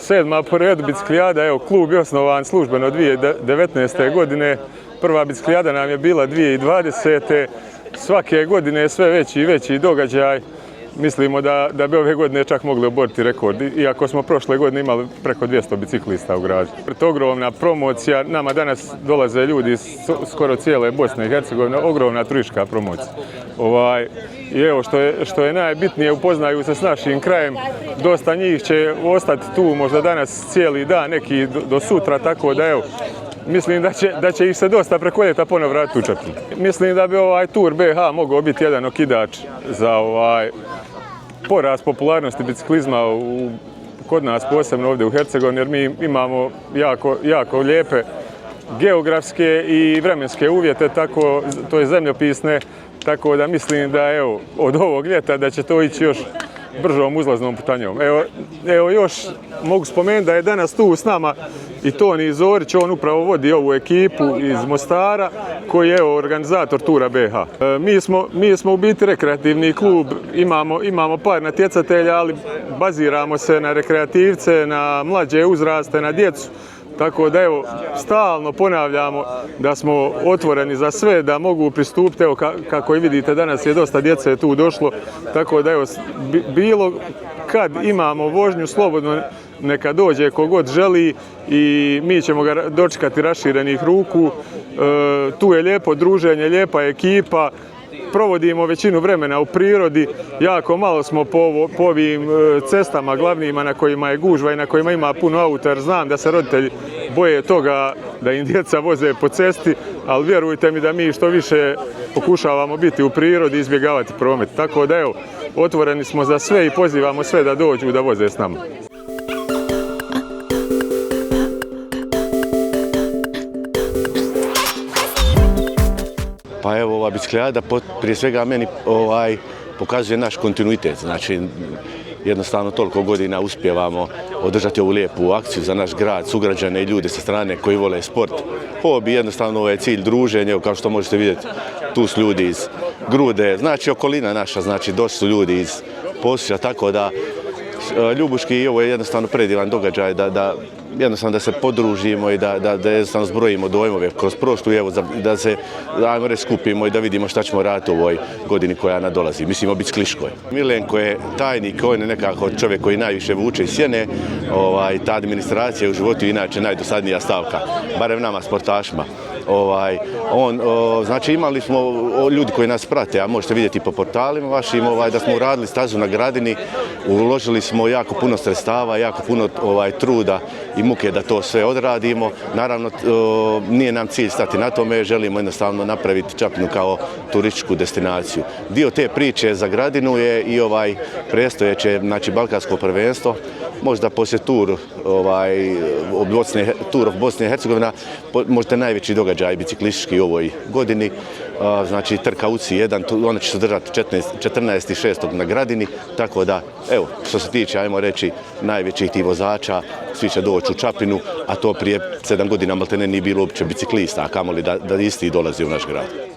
7. po redu biciklijada, evo klub je osnovan službeno 2019. godine, prva biciklijada nam je bila 2020. Svake godine je sve veći i veći događaj. Mislimo da bi ove godine čak mogli oboriti rekord, iako smo prošle godine imali preko 200 biciklista u gradu. To je ogromna promocija, nama danas dolaze ljudi iz skoro cijele Bosne i Hercegovine, ogromna turistička promocija. I evo što je najbitnije, upoznaju se s našim krajem, dosta njih će ostati tu možda danas cijeli dan, neki do sutra, tako da evo, mislim da će ih se dosta preko ljeta ponovo vratiti u Čapljinu. Mislim da bi Tour BH mogao biti jedan okidač za porast popularnosti biciklizma kod nas, posebno ovdje u Hercegovini, jer mi imamo jako lijepe geografske i vremenske uvjete, to je zemljopisne, tako da mislim da evo, od ovog ljeta da će to ići još bržom uzlaznom putanjom. Evo još mogu spomenuti da je danas tu s nama i Toni Zorić, on upravo vodi ovu ekipu iz Mostara koji je organizator Tura BH. Mi smo u biti rekreativni klub, imamo par natjecatelja, ali baziramo se na rekreativce, na mlađe uzraste, na djecu. Tako da evo, stalno ponavljamo da smo otvoreni za sve, da mogu pristupiti, evo kako i vidite danas je dosta djece tu došlo, tako da evo, bilo kad imamo vožnju slobodno neka dođe kogod želi i mi ćemo ga dočekati raširenih ruku. Tu je lijepo druženje, lijepa ekipa. Provodimo većinu vremena u prirodi, jako malo smo po ovim cestama glavnima na kojima je gužva i na kojima ima puno auta, jer znam da se roditelji boje toga da im djeca voze po cesti, ali vjerujte mi da mi što više pokušavamo biti u prirodi i izbjegavati promet. Tako da evo, otvoreni smo za sve i pozivamo sve da dođu da voze s nama. Pa evo, ova biciklijada prije svega meni pokazuje naš kontinuitet. Znači, jednostavno toliko godina uspijevamo održati ovu lijepu akciju za naš grad, sugrađane i ljude sa strane koji vole sport. Hobi, jednostavno ovo je cilj druženja, kao što možete vidjeti, tu su ljudi iz Grude, znači okolina naša, znači došli su ljudi iz Posušja, tako da Ljubuški, ovo je jednostavno predivan događaj jednostavno da se podružimo i da jednostavno zbrojimo dojmove kroz prošlu, evo da se, ajmo reći, skupimo i da vidimo šta ćemo raditi u ovoj godini koja nadolazi, mislim o bicikliškoj. Milenko je tajnik, on je nekako čovjek koji najviše vuče iz sjene, ta administracija je u životu inače najdosadnija stavka, barem nama sportašima. Znači imali smo ljudi koji nas prate, a možete vidjeti po portalima vašim, da smo uradili stazu na Gradini, uložili smo jako puno sredstava, jako puno truda i muke da to sve odradimo. Naravno, nije nam cilj stati na tome, želimo jednostavno napraviti Čapljinu kao turističku destinaciju. Dio te priče za Gradinu je i predstojeće, znači, balkansko prvenstvo, možda poslije Tour of Bosne i Hercegovina, možda najveći događaj biciklistički u ovoj godini, znači trka UCI1, ona će se održati 14.6. na Gradini, tako da, evo, što se tiče, ajmo reći, najvećih tih vozača, svi će doći u Čapljinu, a to prije 7 godina maltene nije bilo uopće biciklista, a kamoli da isti dolazi u naš grad.